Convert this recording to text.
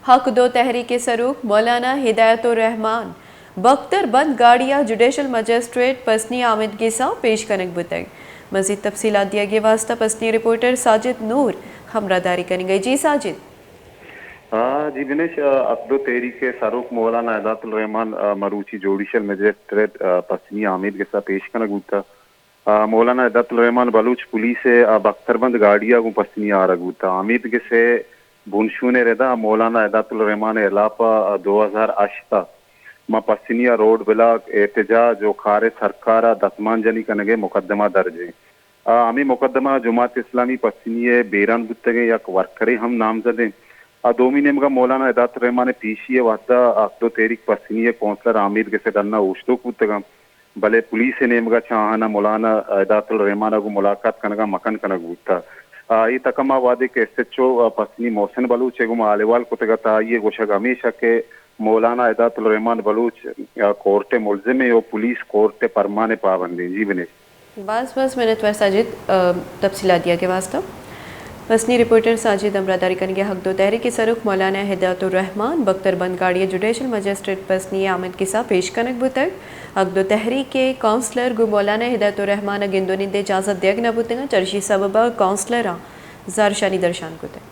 حق دو تحریک ءِ سروک مولانا ہدایت الرحمان بختر بند گاڑی ءَ جوڈیشل مجسٹریٹ پسنی آمید گس ءَ پیش کنگ بوتگ۔ مزید تفصیلات دیگ ءِ واستہ پسنی رپورٹر ساجد نور ہمراہ داری کنگ ءَ۔ جی ساجد۔ آ، جی بنش، آ، حق دو تحریک ءِ سروک مولانا ہدایت الرحمان، آ، مروچی جوڈیشل مجسٹریٹ، آ، پسنی آمید گس ءَ پیش کنگ بوتگ۔ آ، مولانا ہدایت الرحمان بلوچ پولیس ءِ، آ، بختر بند گاڑی ءَ گوں پسنی آرگ بوتگ۔ آمید گس ءِ بنشون ءِ ردا مولانا ہدایت الرحمان ءِ ہلاپ ءَ، آ، دو ہزار ہشت ءَ ماں پسنی ءَ روڈ بلاک، احتجاج ءُ کار ءِ سرکار ءَ دتمان جنی کنگ ءِ مقدمہ درج اِنت۔ آ، ہمے مقدمہ ءَ جماعت اسلامی پسنی ءِ بیران بوتگیں یک ورکرے ہم نامزد اِنت۔ آ، دومی نیمگ ءَ مولانا ہدایت الرحمان ءِ پیشی ءِ وھد ءَ حق دو تحریک پسنی ءِ کونسلر آمید گس ءِ ڈن ءَ اوشتوک بوتگ اَنت، بلے پولیس ءِ نیمگ ءَ چہ آہان ءَ مولانا ہدایت الرحمان ءَ گوں ملاقات کنگ ءَ مکن کنگ بوتگ۔ آ، اے تک ءَ ما وھدے کہ ایس ایچ او پسنی محسن بلوچ ءَ گوں ما حال احوال کتگ ات، آئی ءِ گوشگ ہمیش ات کہ مولانا ہدایت الرحمان بلوچ، آ، کورٹ ءِ ملزمے ءُ پولیس کورٹ ءِ پرمان ءِ پابندیں۔ جی بنش۔ باز باز منتوار ساجد، آ، تفصیلات دیگ ءِ واستہ۔ پسنی رپورٹر ساجد ہمراہ داری کنگ ءَ۔ حق دو تحریک ءِ سروک مولانا ہدایت الرحمان بختر بند گاڑی ءَ جوڈیشل مجسٹریٹ پسنی ءِ آمید گس ءَ پیش کنگ بوتگ۔ حق دو تحریک ءِ کونسلر گوں مولانا ہدایت الرحمان ءَ گند ءُ نند ءِ اجازت دیگ نہ بوتگ اَنت، چرشی سبب ءَ کونسلر ءَ زھرشانی درشان کتگ۔